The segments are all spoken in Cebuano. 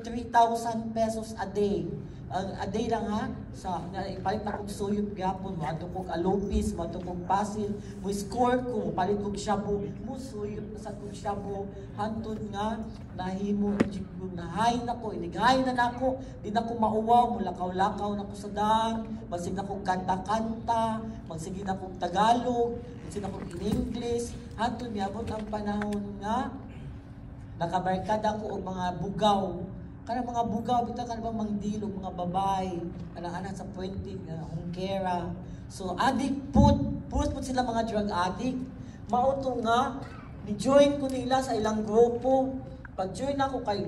get 3,000 pesos a day. Ang a day lang ha, sa na, ipalit na kog suyop gyapon, moadto kog Alopis, moadto kog Pasil, mo score ko, mopalit kog shabu, mo suyop na sa kog shabu, hantod nga nahimo jud ko, nahay na ko, inighay na nako, di na ko mauwaw, mulakaw-lakaw na ko sa daan, magsige na kog kanta-kanta, magsige na kog Tagalog, magsige na kog in English, hantod niabot ang panahon nga nakabarkada ko og mga bugaw. Kanang mga bugaw bitaw, kanang bang mangdilog mga babay, kanang anak sa puente, hungkera. So addict pud, puros pud sila mga drug addict. Mao to nga ni join ko nila sa ilang grupo. Pag join ako kay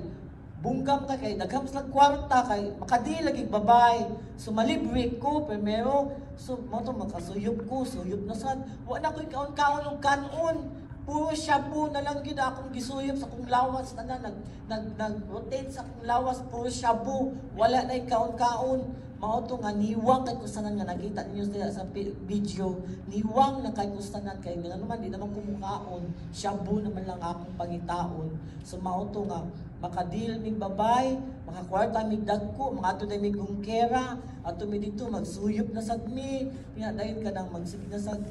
bunggam ka kay daghang sila kwarta kay makadil lagi babay. So malibre ko primero. So mao to makasuyop ko, suyop na sad. Wa na ko'y kaon-kaon og kanon. Puro shabu na lang gyud akong gisuyop sa akong lawas tanan, nag nag nag rotate sa akong lawas, puro shabu, wala na kaon-kaon. Mao to nga niwang kay kustanan nga nakita ninyo sa video, niwang na kay kustanan kay nga naman di naman kumukaon, shabu naman lang akong pangitaon. So mao to nga makadil mig babay, makakwarta mig dagko, mga ato na mig gungkera, ato mi dito magsuyop na sad mi, nga dayon kanang magsige na sad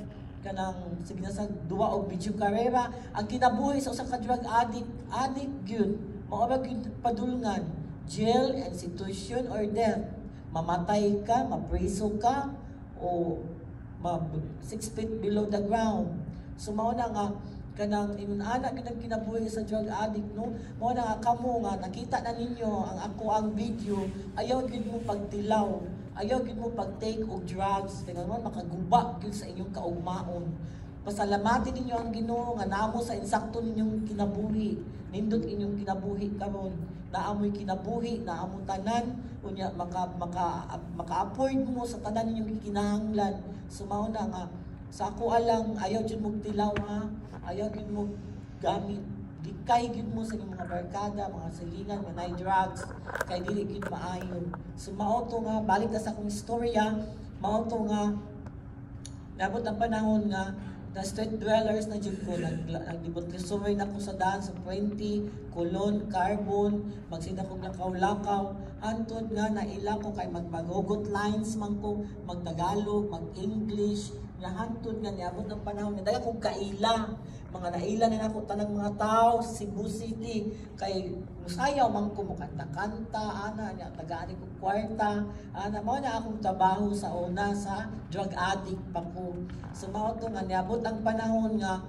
kanang sige na sa duwa og video karera. Ang kinabuhi sa usa ka drug addict, addict gyud, mao ra gyud padulngan, jail, institution or death. Mamatay ka, mapreso ka o ma 6 feet below the ground. So mao na nga kanang ingon ana gyud ang kinabuhi sa drug addict, no? Mao na nga kamo nga nakita na ninyo ang ako ang video, ayaw gyud mo pagtilaw, ayaw gyud mo pag-take og drugs kay man makaguba gyud sa inyong kaugmaon. Pasalamatin ninyo ang Ginoo nga namo sa insakto ninyong kinabuhi. Nindot inyong kinabuhi karon, naamoy kinabuhi, naamo tanan, unya maka maka maka-afford mo sa tanan ninyong gikinahanglan. So mao na nga sa ako alang, ayaw jud mo tilaw ha, ayaw jud mo gamit, gikay gyud mo sa inyong mga barkada, mga silingan nga naay drugs kay dili gyud maayo. So mao to nga balik na sa akong istorya, mao to nga nabot ang panahon nga the street dwellers na jud ko, naglibot lisuroy na ko sa daan sa Puente, Colon, Carbon, magsina kog lakaw-lakaw, hantod nga naila ko kay magmagugot lines man ko, magtagalog, mag-English, nga hantod nga niabot ang panahon nga daghan kog kaila, mga naila na nako tanang mga tao sa Cebu City kay musayaw man ko, mukanta-kanta ana nya tagaan ko kwarta ana. Mao na akong trabaho sa una, sa drug addict pa ko. So mao to nga niabot ang panahon nga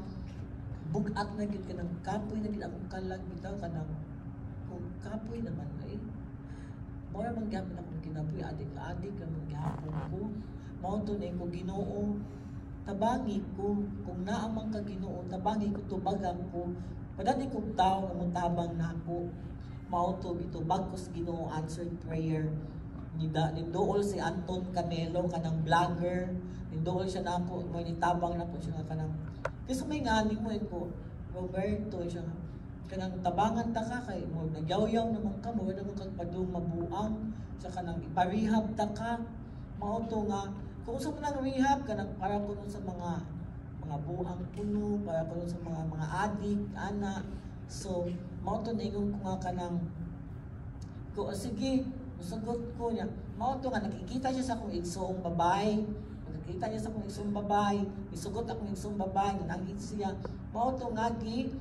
bugat na gyud, kanang kapoy na gyud akong kalag bitaw, kanang kung kapoy naman ay mao ra man gyapon akong kinabuhi, adik adik ra man gyapon ko. Mao to na ko, "Ginoo, tabangi ko. Kung naa man ka, Ginoo, tabangi ko, tubagan ko, padani kog tawo nga motabang nako." Mao to gitubag ko sa Ginoo, answered prayer. Nida ninduol si Anton Camelo, kanang vlogger, ninduol siya nako, mo nitabang nako siya nga kanang kasi may ngani mo eh ko Roberto siya nga kanang tabangan ta ka kay mo nagyaw-yaw naman ka mo naman kag padung mabuang sa kanang ipa-rehab ta ka. Mao to nga kung sa man ang rehab, kanang para kuno sa mga buang kuno, para kuno sa mga addict ana. So mao to ningon ko nga kanang ko, "Oh, sige," musagot ko niya. Mao to nga nakikita siya sa akong igsoong babae, nakikita niya sa akong igsoong babae, misugot akong igsoong babae, nangit siya. Mao to nga gi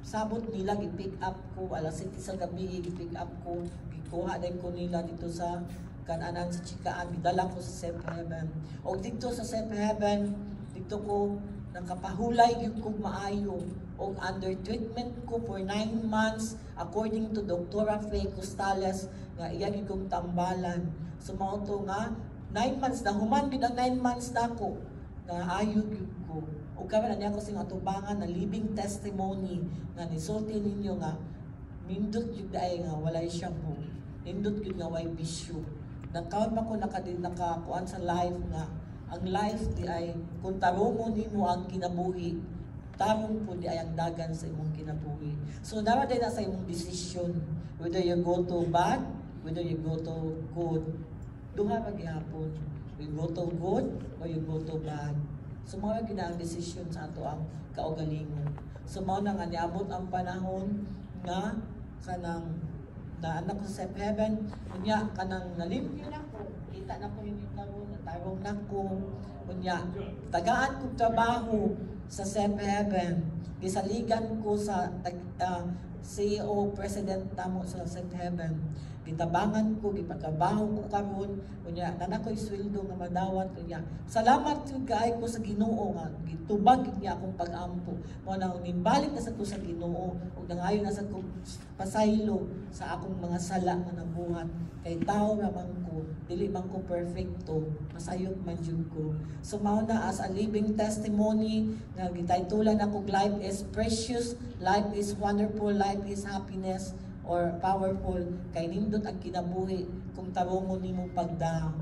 sabot nila, gi-pick up ko alas 7 sa gabi, gi-pick up ko, gikuha din ko nila dito sa kananan sa Chikaan, gidala ko sa Safe Haven. Og dito sa Safe Haven, dito ko nakapahulay gyud kog maayo og under treatment ko for 9 months according to Dr. Faye Costales nga iya gyud kong tambalan. So mao to nga 9 months na human gyud ang 9 months nako na ayo gyud ko. Ug karon ani ako sing atubangan na living testimony nga nisulti ninyo nga nindot gyud ay nga walay shabu. Nindot gyud nga way bisyo. Nakaon man ko nakakuan sa life nga ang life di ay kung tarungon nimo ang kinabuhi, tarong po di ay ang dagan sa imong kinabuhi. So dara din na sa imong decision whether you go to bad, whether you go to good. Duha ra gihapon. You go to good or you go to bad. So mao ra gyud ang decision sa ato ang kaugalingon. So mao na nga niabot ang panahon nga kanang Na anak ko sa Safe Heaven. Unya kanang nalimpyo na ko, kita na ko ninyo karon, natarong na ko. Unya tagaan kog trabaho sa Safe Heaven. Gisaligan ko sa CEO, president namo sa Safe Heaven. Gitabangan ko, gipatrabaho ko karon. Unya naa ko'y sweldo nga madawat. Unya salamat jud kaayo ko sa Ginoo nga gitubag gid niya akong pag-ampo. Mao na nimbalik na sa ko sa Ginoo ug nangayo na sa ko pasaylo sa akong mga sala nga nabuhat, kay tao ra man ko, dili man ko perfecto, masayop man jud ko. So mao na, as a living testimony nga gitaytulan ako, "Life is precious, life is wonderful, life is happiness or powerful," kay nindot ang kinabuhi kung tarungon nimo pagda.